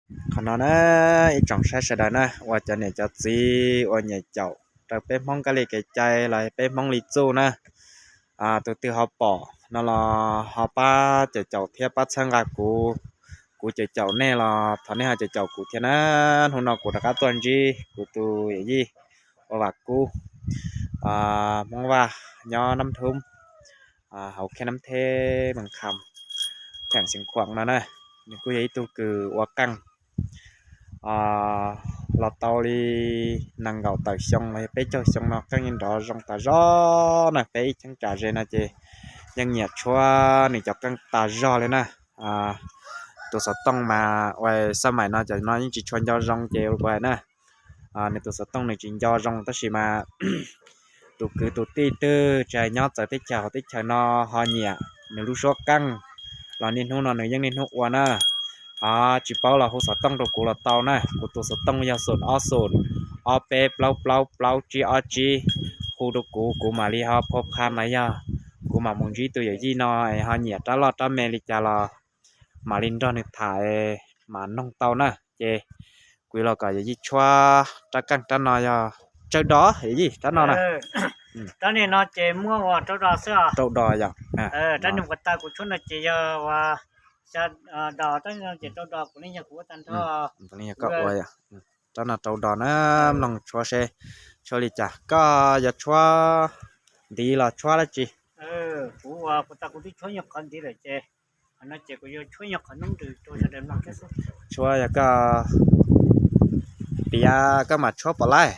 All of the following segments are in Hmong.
Qhov no na, ib tsoom saib sawv daws na, ua cov niam cov txiv ua nyiam caum raws peb Hmoob kab li kev cai los peb Hmoob li txuj na. Tus twg ho pom no los ho pab caum caum thiab pab txhawb nqa kuv, kuv caum caum nej los thov nej ho caum caum kuv thiab na. Hnub no kuv rov qab tuaj ntsib kuv tus yawm yij ua Vam Kub, Hmoob Vaj, nyob Nab Thub, hauv khej Nab Theb, Mes Kham, kheem Xeev Khuam no na. Nws kuj yog ib tug kws ua qeej los tau li nees nkaum tawm xyoo los yog peb caug xyoo no, qeej yeej nrov zoo tas zog na. Peb ib cheeb tsam ze no ces yeej nyiam tshuab nws cov qeej tas zog li na. Tus xov tooj mas ua xab maim no cov no yeej tsis tshua nco zoo ces ua hais na, nws tus xov tooj nws tsis nco zoo tab sis mas tus kwv tus tij twg tsis hais nyob txawv teb chaws hauv teb chaws no ho nyiam nws lub suab qeej los niaj hnub no nws yeej niaj hnub ua na. Tsis paub los hu xov tooj rau kuv los tau na. Kuv tus xov tooj yog xoom ob xoom, ob peb plaub plaub plaub tsib ob tsib. Hu rau kuv, kuv mam li ho phua pha mas yog kuv mam mus ntsib tus yawm yij no es ho nyiam rab loj rab me li cas los mam li nrog nws tham, mam noog tau na. Ces kuv los kom yawm yij tshuab rab qeej rab no yog tsawb do, yawm yij, rab no na. Rab no ces muaj ua rau do xwb os. Rau do yog, rab no kuv tas kuv tshuab no ces yog ua xya do, rab no ces rau do kuv ne yog kuv ua tag nrho. Rab no rau do na, mloog tshuab seb tshuab li cas. Koj yuav tshuab ntiv los tshuab dab tsi? Kuv ua kuv tas kuv twb tshuab nyuag qhov ntiv lawm ces qhov no ces kuv yuav tshuab nyuag qhov noob ntws rau sawv daws mloog thiab xwb. Tshuab yog koj piav koj mam tshuab pom laij.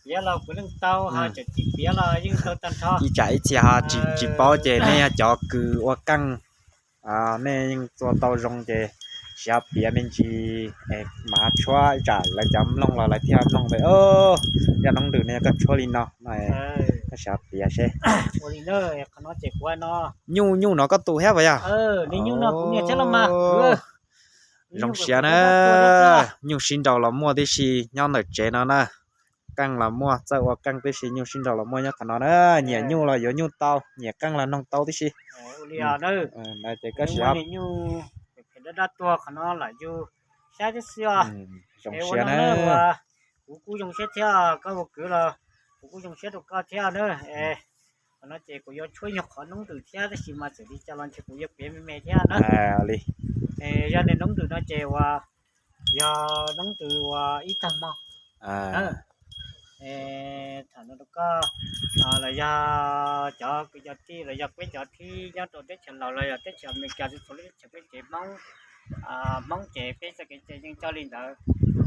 Piav los kuv yeej tau, ho tseem tsis piav los yeej tau tag nrho. Ib tsam ib txhia ho tsis paub ces nej yog cov kws ua qeej, nej yeej txua tau zoo ces siv piav me ntsis, mas tshuab ib tsam lawv cov mloog los lawv thiaj mloog tias, o, yog noob ntws no yog koj tshuab li no no, koj siv piav seb. Nyuj, nyuj no koj tu thiab puas yog? Zoo siab na. Nyuj sib nraus los muaj tib si nyob ntawm tsev no na. Qeej los muaj, txawj ua qeej tib si, nyuj sib nraus los muaj nyob qhov no na. Nyiam nyuj los yuav nyuj tau, nyiam qeej los noog tau tib si. Ces koj siv dab dab tuag qhov no lam yus saib tib si os. Zoo siab na. Kuv kuj zoo siab thiab, koj ua kwv los kuv kuj zoo siab rau koj thiab na. Qhov no ces kuv yuav tshuab nyuag qhov noob ntws thiab tab sis mas txawm li cas los ntshe kuv yuav piav me me thiab na. Yog niag noob ntws no ces uas yog noob ntws uas ib tag hmo. Tham no rau koj los yog cov kwv cov tij los yog peb cov thib nyob rau teb chaws Laus los yog teb chaws Amelikas, txhua txhua lub teb chaws peb ces Hmoob, Hmoob ces peb txoj kev cai yeej coj li ntawd.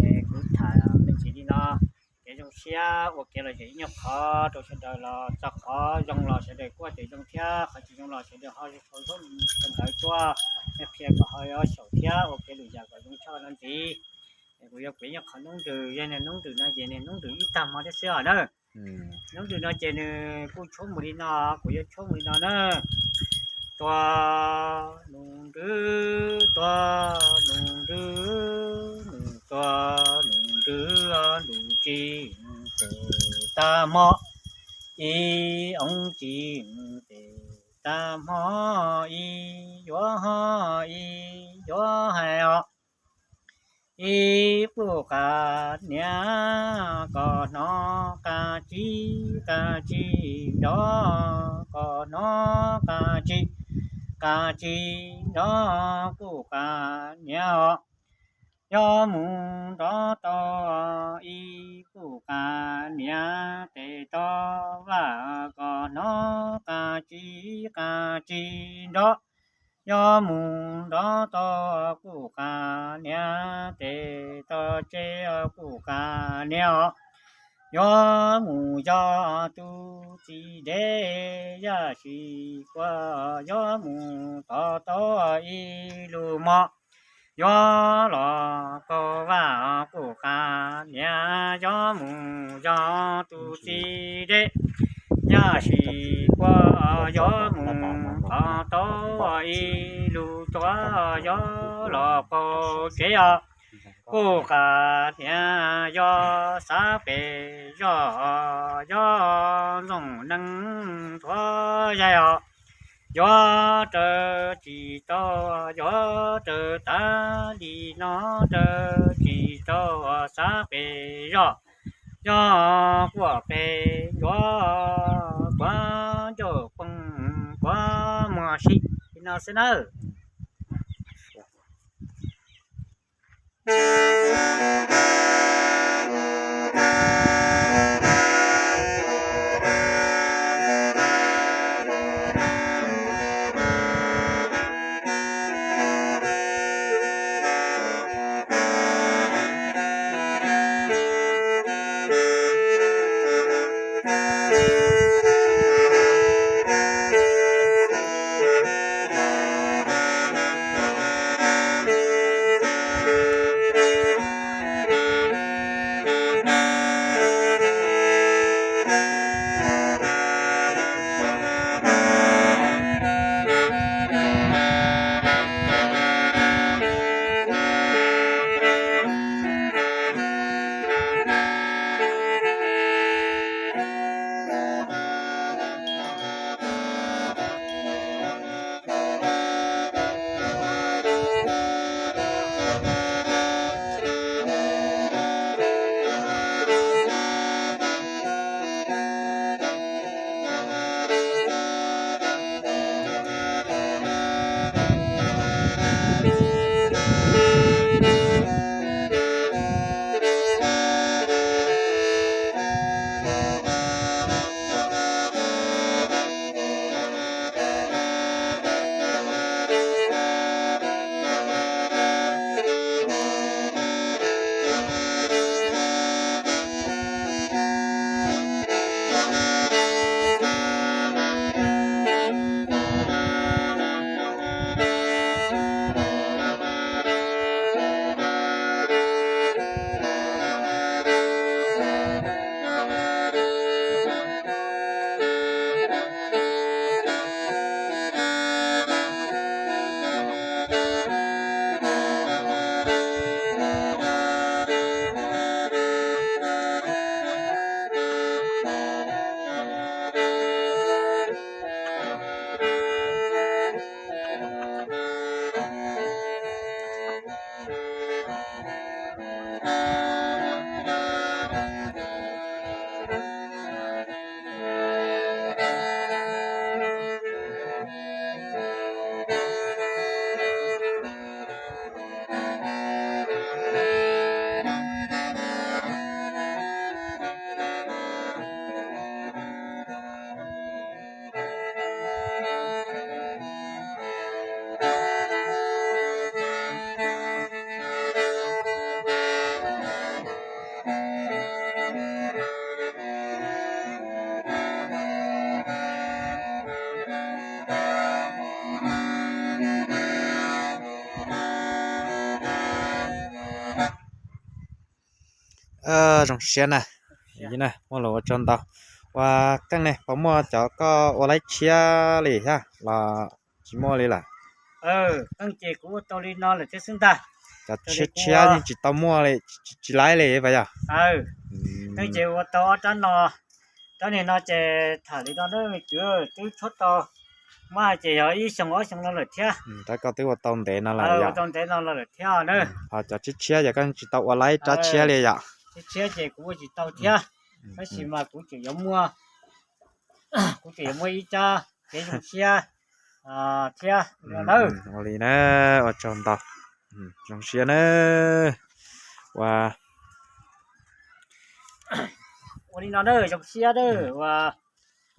Es kuv tham me ntsis li no, kev zoo siab ua kev lom zem ib nyuag qhov rau sawv daws los txog qhov zoo los sawv daws kuj ua tias zoo thiab, qhov tsis zoo los sawv daws ho sau ntawv tuaj qhia kom ho xyaum thiab ua kev lom zem kom zoo tshaj no ntxiv. Es kuv yuav piav nyuag qhov noob ntws, yog niag noob ntws no ces niag noob ntws ib tag hmo thiab xwb os na. Noob ntws no ces nws kuj tshuab mus li no, kuv yuav tshuab mus li no na. Tua nus ntws, tua nus ntws, nws tua nus ntws, nus tsis tes tag hmo, ib oob tsis tes tag hmo, ib yuav ho ib yuav hais os. Ib puj qas niam, koj hnov qas tsib qas tsib nrov, koj hnov qas tsib qas tsib nrov, puj qas niam os. Yog mus nrov tau ib puj qas niam tes tau vaj, koj hnov qas tsib qas tsib nrov. Yog mus nrov tau puj qas niam tes tau tseb puj qas niam os. Yog mus yog tus txiv dev, yog sis kuv yog mus tau tau ib lub mos. Yuav los kaus vaj puj qas niam, yog mus yog tus txiv dev, yog sis kuv yog mus tau tau ib lub tuav, yuav los kaus tsev os. Puj qas niam, yog xav pem zog, yog ntxoov neeg nthuav yaig os. yuav raws tsis tau, yuav raws tas li no raws tsis tau xav pes zog, yog quaj pes yuav kuav ncauj poob kuav muag sib no xwb nawb. Zoo siab na, muaj lus ua tsaug ntau. Ua Keej ne, puas muaj cov koj ua laib tshiab li thiab los tsis muaj li lawm? Keej ces kuv ua tau li no lawm thiab xwb ntag. Cov tshiab tshiab yeej tsis tau muaj li, tsis laib li puas yog? Keej ces ua tau ob rab no, rab niag no ces tham li no na, me kwv, twb tshuab tau, muab hais ces yog ib xyoo ob xyoo no lawm thiab. Rab koj twb ua tau ntev no lawm, ua tau ntev no lawm thiab na. Ho cov tshiab tshiab ces koj tsis tau ua laib rab tshiab li yom? Tshiab tshiab ces kuv ua tsis tau thiab, tab sis mas kuv tseem yuav muaj, kuv tseem yuav muaj ib rab kev zoo siab thiab. Ua li na, ua tsaug ntau, zoo siab na. Ua, ua li no na, zoo siab na. Ua,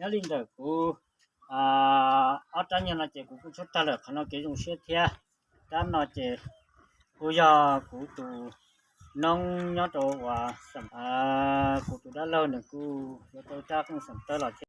nyob li ntawm kuv ob rab nyuag no ces kuv kuj tshuab tag lawm, qhov no kev zoo siab thiab. Rab no ces kuj yog kuv tus noob nyob rau uas kuv tus dab laug nws kuj yuav tau rab qeej xeem tawb los thiab.